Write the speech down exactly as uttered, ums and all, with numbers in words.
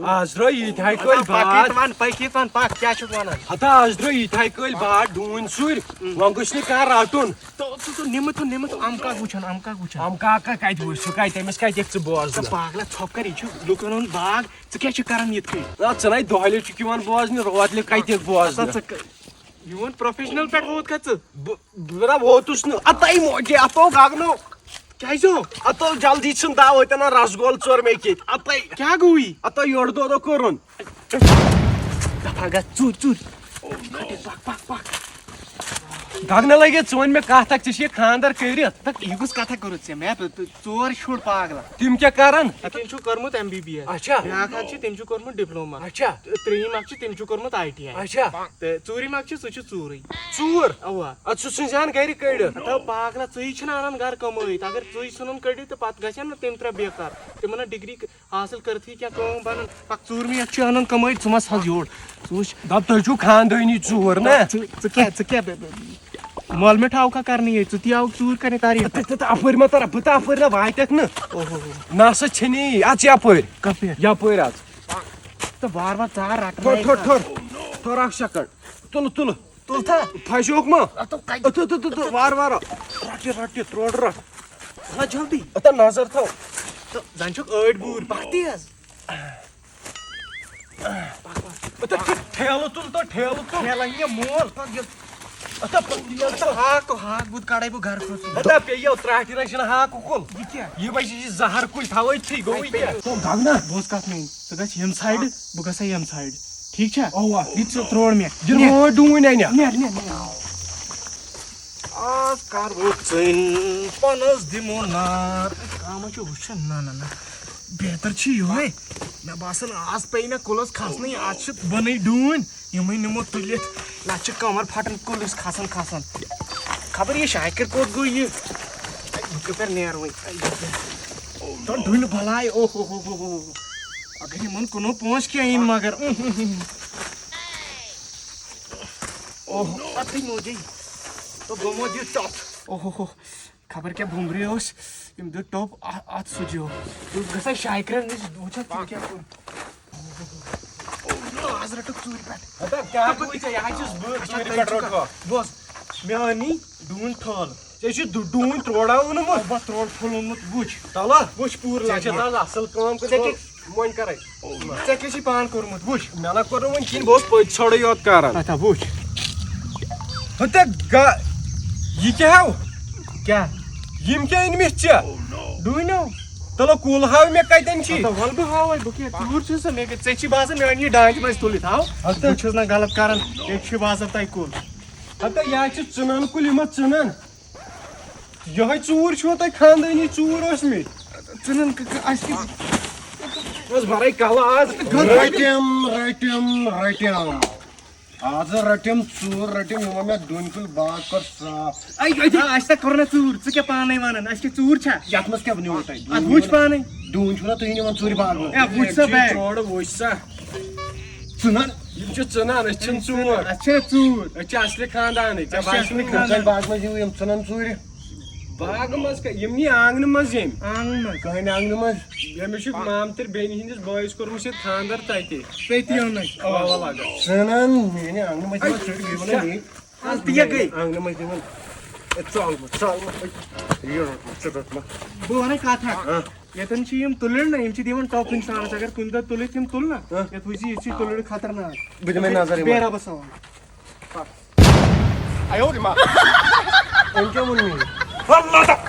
آز درٛاو ییٖتۍ ہاے کٲلۍ پکھ ییٚتہِ باد۔ وَن، پکھ ییٚتہِ وَن، پکھ، کیٛاہ چھُکھ وَنان؟ ہتا آز درٛاو ییٖتۍ ہاے کٲلۍ باد ڈوٗنۍ سُرۍ، وۄنۍ گوٚژھ نہٕ کانٛہہ رَٹُن۔ تہٕ ژٕ، ژٕ نِمہٕ تہٕ نِمہٕ تہٕ اَمہٕ کاک وٕچھَن، اَمہٕ کاک وٕچھَن۔ اَمہٕ کاکا کَتہِ وٕچھ، سُہ کَتہِ، تٔمِس کَتہِ یِکھ ژٕ بوزنہٕ؟ ژٕ پاگلا ژھۄپہٕ کَر، یہِ چھُ لُکَن ہُنٛد باغ، ژٕ کیٛاہ چھُکھ کَران یِتھ کٔنۍ؟ نہ، ژٕ نَے دۄہلہِ چھُکھ یِوان بوزنہِ، روتلہِ کَتہِ یِکھ ہسا بوزنہٕ؟ ژٕ ک-، میون پروفیشنل پٮ۪ٹھ ووت کھا ژٕ؟ بہٕ بہٕ نہ ووتُس نہٕ، اَتَے موجے، اَتو گَگنو، کیٛازِ ہو؟ اَتو جلدی ژھٕن دَو، اَتٮ۪ن رَسگول ژور مےٚ کھیٚتۍ، اَتَے۔ کیٛاہ گوٚوٕے؟ اَتو یورٕ دۄدھا کوٚرُن۔ دفعہ گژھ ژوٗرِ ژوٗرِ۔ پکھ پکھ پکھ۔ گَگنہٕ لَگے، ژٕ وَن مےٚ کَتھ اَکھ، ژےٚ چھِ یہِ خانٛدر کٔرِتھ؟ تہٕ یہِ کُس کتھا کٔرٕتھ ژےٚ؟ مےٚ پ-، پ-، ژور شُرۍ پاگلا۔ تِم کیٛاہ کَرَن؟ أکۍ چھُ کوٚرمُت ایم بی بی ایس۔ اچھا۔ بیٛاکھ اکھ چھُ، تٔمۍ چھُ کوٚرمُت ڈپلوما۔ اچھا۔ تہٕ ترٛیٚیِم اکھ چھُ، تٔمۍ چھُ کوٚرمُت آی ٹی آی۔ اچھا۔ تہٕ ژوٗرِم اکھ چھُ، سُہ چھُ ژوٗرٕے۔ ژوٗر؟ اوا۔ اَدٕ سُہ ژھٕنزِ ہَن گَرِ کٔڑِتھ۔ ہتو پاگلا، ژٕے چھِنہٕ اَنان گرٕ کمٲیِتھ۔ اگر ژٕے ژھٕنُن کٔڑِتھ تہٕ پتہٕ گژھن نہٕ تِم ترٛےٚ بیکار۔ تِمن نہٕ ڈگری حاصل کٔرتھٕے کینٛہہ، کٲم بنان۔ پکھ ژوٗرمہِ یتھ چھُ انان کمٲے، ژٕ مس حظ یور۔ ژٕ وٕچھ۔ دَپ تُہۍ چھِو خاندٲنی ژوٗر نا؟ ژٕ ژٕ کیٛاہ، ژٕ کیٛاہ بے-، بے-، مول مےٚ ٹھاو کھا کرنہٕ ییٚتہِ؟ ژٕ تہِ آوُکھ ژوٗر کرنہِ تاریخ۔ تہٕ تہٕ تہٕ اَپٲرۍ ما تَرَکھ بہٕ تہٕ اَپٲرۍ نہ واتٮ۪کھ نہٕ۔ اوہ ہو ہو۔ نہ سا چھے نہٕ یی، اَژ یَپٲرۍ۔ کپٲرۍ؟ یَپٲرۍ اَژ۔ تہٕ وارٕ وارٕ ژار رٹھ ٹھوٚر نَے ٹھوٚر کھا۔ ٹھوٚر۔ ٹھوٚر اَکھ سیکنڈ۔ تُلہٕ تُلہٕ۔ تُل تھا۔ پھسیوکھ ما؟ اتھ کتہِ؟ اَتھ اَتھ اَتھ اَتھ وارٕ وارٕ۔ رَٹھ یہِ رَٹھ یہِ ترٛوڑ رَٹھ۔ تھا جلدی۔ اَتھ نظر تھاو۔ تہٕ زن چھُکھ أڑۍ بوٗرۍ پکھ تیز۔ اَتھ ٹھیلہٕ تُل تہٕ ٹھیلہٕ تُل۔ مےٚ لگہِ مےٚ مول پکھ یہِ۔ اَتھ پَتہٕ یہِ ژٕ ہاکھ تہٕ ہاکھ بُتھ کڑے بہٕ گرٕ خٲطرٕ۔ ہتا پیٚیو ترٛاٹھِ رَچھِنۍ ہاکھ کُل۔ یہِ کیٛاہ؟ یہِ بَجہِ یہِ زَہر کُلۍ تھاوَے تھی گوٚوٕے کیٛاہ؟ گَگنا، بوز کَتھ میٛٲنۍ۔ ژٕ گژھ ییٚمہِ سایڈٕ، بہٕ گژھٕ ییٚمہِ سایڈٕ۔ ٹھیٖک چھا؟ اَوا۔ یہِ ژٕ ترٛوڑ مےٚ۔ یہِ روڈ ڈوٗنۍ اَنیا۔ نیر، نیر، نیر۔ آز کر بہٕ ژٕنۍ پانس دِمو نار۔ کانٛہہ ما چھُ وٕچھان؟ نہ، نہ، نہ۔ بہتر چھُ یِہوٚے۔ مےٚ باسان، آز پیٚیہِ نہٕ کُلس کھسنٕے، آز چھِ بۄنٕے ڈوٗنۍ۔ یِمے نِمو تُلِتھ۔ نتہٕ چھِ کمر پھٹان کُلِس کھسان کھسان۔ خبر یہِ شاکر کوٚت گوٚو یہِ؟ بہٕ کپٲرۍ نیرٕ وۄنۍ؟ تہٕ ڈُنۍ بلاے، اوہ ہو ہو ہو ہو۔ اگر یِمن کُنو پونٛسہٕ کینٛہہ یِن مگر۔ اوہ، اتھٕے موجے۔ تو بہٕ مو دِیو ٹۄپھ۔ اوہ ہو ہو۔ خبر کیٛاہ بُمبرِ اوس، تٔمۍ دیُت ٹوٚپ ا-، اتھ سُجہِ۔ بہٕ اوسُس گژھان شاکرن نِش، وٕچھان تٔمۍ کیٛاہ کوٚر۔ آز رٔٹٕکھ ژوٗرِ پٮ۪ٹھ۔ ہتا کیٛاہ گوٚو ژےٚ؟ یہِ حظ چھُس بہٕ ژوٗرِ پٮ۪ٹھ روٚٹہٕ۔ بوز، مےٚ أنی ڈوٗنۍ ٹھٲل۔ ژےٚ چھُ دُ-، ڈوٗنۍ ترٛوڑا اوٚنمُت۔ بس ترٛوڑ ٹھوٚل اوٚنمُت، وٕچھ۔ تَلہ۔ وٕچھ پوٗرٕ ژےٚ چھےٚ لگان۔ تَز اَصٕل کٲم کٔرمٕژ۔ ژےٚ وۄنۍ، کیٛاہ، وۄنۍ کَرَے۔ ژےٚ کیٛاہ چھُے پانہٕ کوٚرمُت، وٕچھ۔ مےٚ نہ کوٚر نہٕ وٕنہِ کِہیٖنۍ، بہٕ اوسُس پٔتۍ ژھۄڑٕے یوت کَران۔ اچھا، وٕچھ۔ ہُہ تہِ گا-، یہِ کیٛاہ ہاو؟ کیٛاہ؟ یِم کیٛاہ أنۍ مٕتۍ ژےٚ؟ ڈوٗنۍ ہو؟ تَلہ کُل ہاو مےٚ کَتٮ۪ن چھی؟ تہٕ وَلہٕ بہٕ ہاوَے، بہٕ کیٛاہ ژوٗر چھُس سا؟ مےٚ کیٛاہ، ژےٚ چھی باسان مےٚ أنۍ یہِ ڈانٛچہِ منٛز تُلِتھ، ہاو؟ ہَتہٕ۔ بہٕ چھُس نہ غلط کَران، ییٚتہِ چھُ باسان تۄہہِ کُل۔ ہَتہٕ یا چھِ ژٕنَن کُلۍ، یِم ہا ژٕنَن۔ یِہوٚے ژوٗر چھُوا تۄہہِ خاندٲنی ژوٗر ٲسمٕتۍ؟ ژٕنَن ک-، ک-، اَسہِ کیٛاہ؟ بس بَرَے کَلہٕ آز۔ رٔٹِم، رٔٹِم، رٔٹِم۔ آز رٔٹِم ژوٗر، رٔٹِم یِمو مےٚ ڈوٗنۍ کُلۍ باغ کٔر صاف۔ اَے، اَے، آ، اَسہِ تہِ کوٚر نہ ژوٗر، ژٕ کیٛاہ پانَے وَنان؟ اَسہِ کیٛاہ ژوٗر چھا؟ یَتھ منٛز کیٛاہ نیوٗ تۄہہِ؟ اَدٕ وٕچھ پانَے۔ ڈوٗنۍ چھُو نہ تُہۍ نِوان ژوٗرِ باغہٕ منٛز؟ اے، وٕچھ سا بے۔ ژوڑٕ وٕچھ سا۔ ژٕنَن؟ یِم چھِ ژٕنَن، أسۍ چھِنہٕ ژوٗر۔ اَسہِ چھِنہ ژوٗر۔ أسۍ چھِ اَصلہِ خاندانٕکۍ، ژےٚ اَسہِ چھِ باسیٚو نہٕ اَصلہِ کانٛہہ؟ تۄہہِ باغہٕ منٛز یِوٕ یِم ژٕنَن ژوٗرِ؟ باغہٕ منٛز کیٛاہ؟ یِم نی آنٛگنہٕ منٛز ییٚمۍ۔ آنٛگنہٕ منٛز؟ کٕہٕنۍ آنٛگنہٕ منٛز؟ مےٚ، مےٚ چھُ مامتٕرۍ بیٚنہِ ہِنٛدِس بٲیِس کوٚرمُت ییٚتہِ خانٛدر تَتہِ۔ تٔتی اوٚنُے۔ اَوا، اَوا، لَگان۔ ژٕنَن میٛانہِ آنٛگنہٕ منٛز یِوان ژوٗرِ، بیٚیہِ وَنان یی۔ اَز تہِ یہِ گٔے۔ آنٛگنہٕ منٛز دِوان۔ اے، ژَل مہ، ژَل مہ۔ اے، یہِ روٚٹ مہ، ژٕ روٚٹ مہ۔ بہٕ وَنَے کَتھ اَکھ۔ ہاں۔ ییٚتٮ۪ن چھِ یِم تُلٕر نہ، یِم چھِ دِوان ٹۄپھ اِنسانَس۔ اگر کُنہِ دۄہ تُلٕر تِم تُل نہ، ہاں۔ یَتھ وٕچھ زِ یہِ چھِ تُلٕر خطرناک۔ بہٕ دِمَے نظر یِمَن۔ بیرا بہٕ سوال۔ أمۍ کیٛاہ ووٚن مےٚ؟ اللہ تعالیٰ۔